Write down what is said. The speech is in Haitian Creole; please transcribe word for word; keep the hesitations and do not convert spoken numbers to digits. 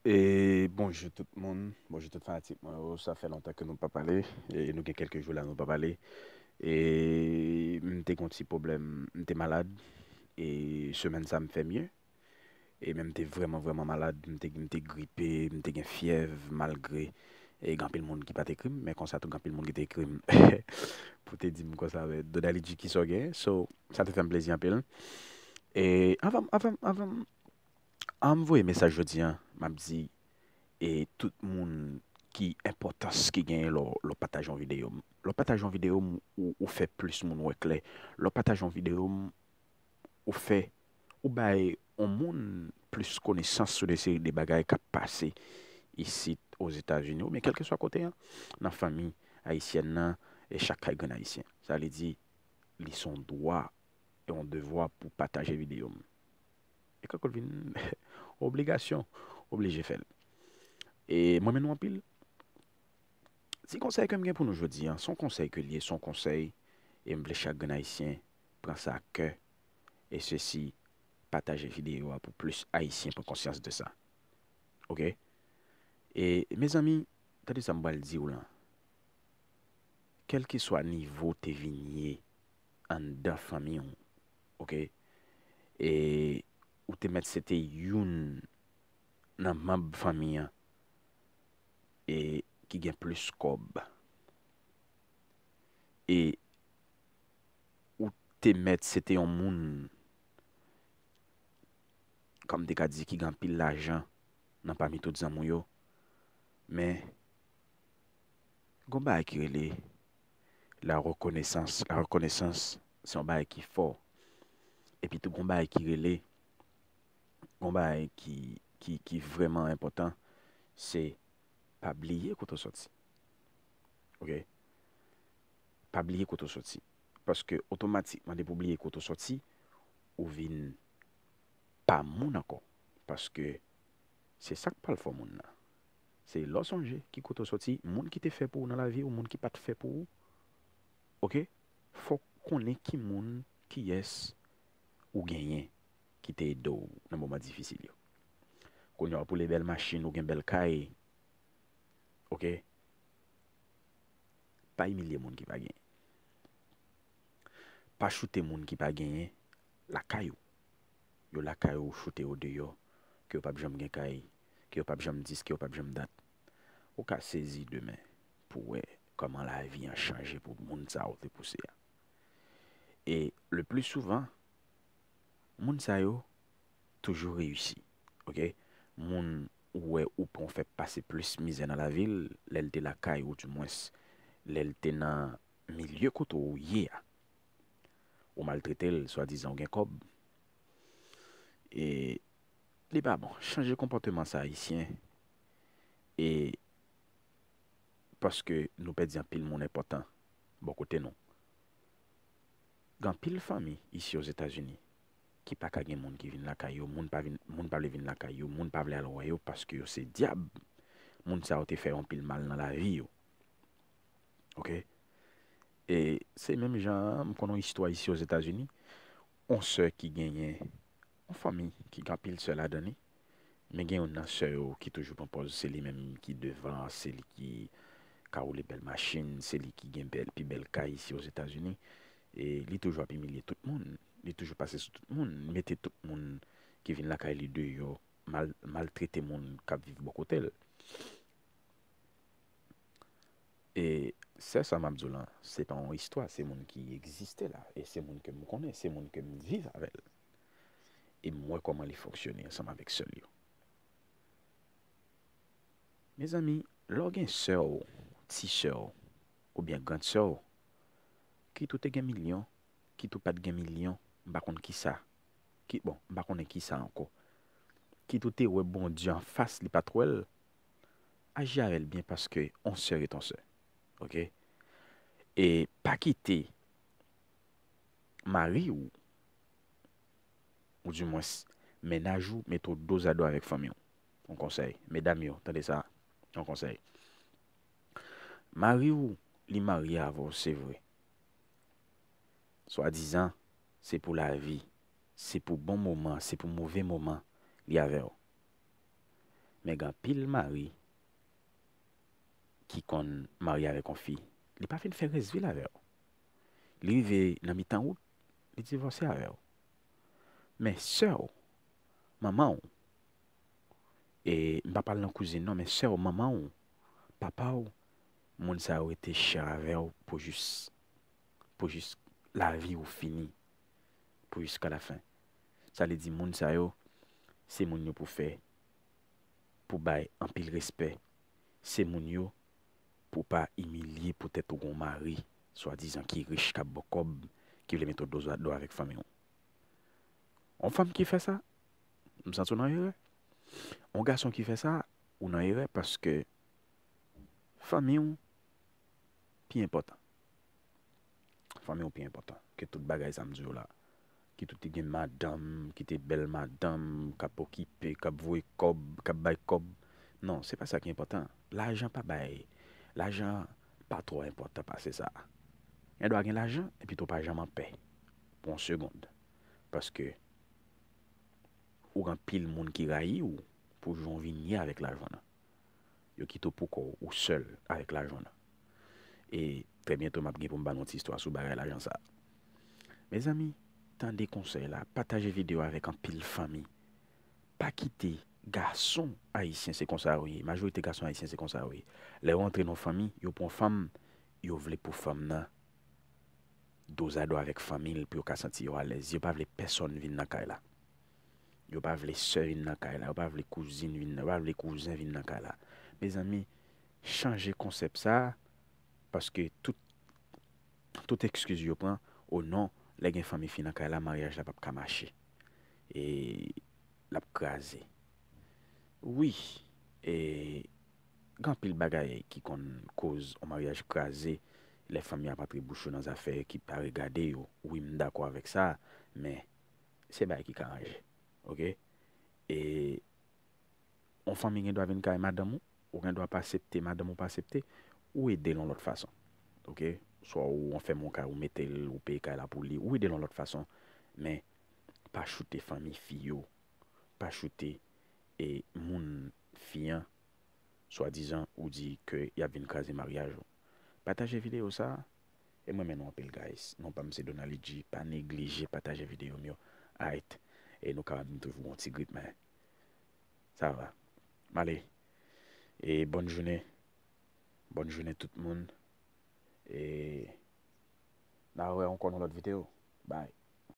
E bonjou tout moun, bonjou tout fanatik mwen yo, sa fè lontan ke nou pa pale, e nou gen kèlke jou la nou pa pale. E m te gen yon ti pwoblèm, m te malad, e semèn sa m fè mye. E men m te vrèman, vrèman malad, m te, m te gripe, m te gen fyèv, malgre e gen anpil moun ki pa t ekri m, men konsa tou gen anpil moun ki te ekri m pou te di m konsa, men Donali di kisa w gen, so sa te fè m plezi anpil. E anvan, anvan, anvan, anvan m voye mesaj jodi a, m ap di e tout moun ki enpòtans ki genyen lè w, lè w pataje yon videyo. Lè w pataje yon videyo, ou, ou fè plis moun wè klè. Lè w pataje yon videyo, ou fè, ou bay yon moun plis konesans sou de seri de bagay k ap pase isit Ozetazini, oubyen kèlkeswa kote a, nan fanmi ayisyèn nan, e chak kay grenn ayisyen. Sa vle di, li se yon dwa e yon devwa pou pataje videyo m. E kankou l vin obligasyon, oblije fè l. E mwen renmen nou anpil. Ti konsèy ke m gen pou nou jodi a, se yon konsèy ke l ye, se yon konsèy, e m vle chak grenn ayisyen pran sa ak kè, e sesi, pataje videyo a pou plis ayisyen pran konsyans de sa. Oke? E mezanmi, tande sa m pral di w lan. Kèlkeswa nivo w te vin ye anndan fanmi w, oke? E ou te mèt se te youn nan manm fanmi an e ki gen plis kòb. E ou te mèt se te yon moun, kòm m te ka di, ki gen anpil lajan nan pami tout zanmi w yo, men gon bagay ki rele la reconnaissance. La reconnaissance, se yon bagay ki fò. Epi tou gon bagay ki rele, gon bagay ki, ki, ki vrèman enpòtan, se pa bliye kote w sòti. Oke? Pa bliye kote w sòti. Paske otomatikman, depi w bliye kote w sòti, ou vin pa moun ankò. Paske se sa k pral fè w moun nan. Se lè w sonje ki kote w sòti, moun ki te fè pou ou nan lavi w, moun ki pa t fè pou ou. Oke? Fò w konnen ki moun, kiyès ou genyen ki te ede w nan moman difisil yo. Kounye a, w ap woule bèl machin, ou gen bèl kay. Oke? Pa imilye moun ki pa genyen. Pa choute moun ki pa genyen lakay ou. Yo lakay ou, choute yo deyò, ke yo p ap janm gen kay, ke yo p ap janm dis, ke yo p ap janm dat. Ou ka sezi demen pou wè kòman lavi an chanje pou moun sa a ou te pouse a. E le pli souvan, moun sa yo toujou reyisi. Oke? Moun ou wè ou pran fè pase plis mizè nan lavi l, lè l te lakay ou, dimwens, lè l te nan milye kote w ye a. Ou maltrete l, swadizan ou gen kòb. E li pa bon. Chanje konpòteman sa, Ayisyen. E paske nou pèdi anpil moun enpòtan bò kote nou. Gen anpil fanmi isi Ozetazini ki pa ka gen moun ki vin lakay yo, moun pa vin, moun pa vle vin lakay yo, moun pa vle al wè yo paske yo se dyab. Moun sa yo te fè yo anpil mal nan lavi yo. Oke? E se menm jan an, m konn yon istwa isi Ozetazini, yon sè ki genyen yon fanmi ki gen anpil sè ladan li, men gen youn nan sè yo ki toujou pran pòz se li menm ki devan, se li ki ka woule bèl machin, se li ki gen bèl, pi bèl kay isi Ozetazini. E li toujou ap imilye tout moun, li toujou pase sou tout moun, mete tout moun ki vin lakay li deyò, mal, maltrete moun k ap viv bò kote l. E sè sa m ap di w lan, se pa yon istwa, se moun ki egziste la, e se moun ke m konnen, se moun ke m viv avè l. E m wè kòman li fonksyone ansanm avèk sè l yo. Mezanmi, lè w gen sè w, ti sè w, oubyen grand sè w, kit ou te gen milyon, kit ou pa t gen milyon, m pa konn kisa, ki, bon, m pa konnen kisa ankò, kit ou te wè Bondye anfas, li pa t wè l, aji avè l byen paske on sè ret on sè. Oke? E pa kite mari w, oudimwens mennaj ou, mete w dozado avèk fanmi w. On konsèy. Medam yo, tande sa. On konsèy. Mari w, li marye avè w, se vre. Swadizan, se pou lavi, se pou bon moman, se pou move moman, li avè w. Men gen anpil mari ki konn marye avèk yon fi, li pa fin fè rès vi l avè w. Li rive nan mitan wout, li divòse avè w. Men sè w, manman w, e m pa pale nan kouzin non, men sè w, manman w, papa w, moun sa yo rete chè avè w pou jis, pou jis lavi w fini, pou jiska lafen. Sa vle di moun sa yo, se moun yo pou fè, pou bay anpil respè. Se moun yo pou pa imilye poutèt ou gon mari, swadizan ki rich, k ap ba w kòb, ki vle mete w do a do avèk fanmi w. Yon fanm ki fè sa, m santi w nan erè. Yon gason ki fè sa, ou nan erè paske fanmi w pi enpòtan. Fanmi w pi enpòtan ke tout bagay sa m di w la. Ki tout te gen madanm, ki te bèl madanm, k ap okipe, k ap voye kòb, k ap bay kòb. Non, se pa sa ki enpòtan. Lajan pa bay. Lajan pa twò enpòtan pase sa. Gen dwa gen lajan, epi tou pa janm anpè pou yon segonn. Paske ou gen anpil moun ki rayi w pou jan w vin ye avèk lajan nan. Yo kite w pou kò w, ou sèl avèk lajan nan. E trè byento, m ap gen pou m ba nou ti istwa sou bagay lajan sa. Mezanmi, tande konsèy la, pataje videyo avèk anpil fanmi. Pa kite gason ayisyen, se konsa yo ye. Majorite gason ayisyen, se konsa yo ye. Lè yo antre nan fanmi, yo pran fanm, yo vle pou fanm nan dozado avèk fanmi l pou yo ka santi yo alèz. Yo pa vle pèsonn vin nan kay la. Yo pa vle sè vin nan kay la. Yo pa vle kouzin vin nan, yo pa vle kouzen vin nan kay la. Mezanmi, chanje konsèp sa, paske tout, tout ekskiz yo pran, o non, lè gen fanmi fi nan kay la, maryaj la p ap ka mache. E l ap kraze. Wi, e gen anpil bagay ki konn koz yon maryaj kraze, lè fanmi ap antre bouch yo nan zafè ki pa regade yo. Wi, m dakò avèk sa, men se bagay ki ka ranje. Oke? E yon fanmi gen dwa vin kay madanm ou, ou gen dwa pa aksepte, madanm ou pa aksepte, ou ede l yon lòt fason. Oke? Swa ou anfème yon kay, ou mete l, ou peye kay la pou li, ou ede l yon lòt fason, men pa choute fanmi fi yo, pa choute e moun fi an, swadizan ou di ke y ap vin kraze maryaj ou. Pataje videyo sa, e m renmen nou anpil, guys. Non pa m se Donali G, pa neglije pataje videyo m yo, alright? E nou kapab m toujou gon ti grip, men sa va. M ale. E bòn jounen. Bòn jounen tout moun. E n a wè ankò nan lòt videyo. Bye.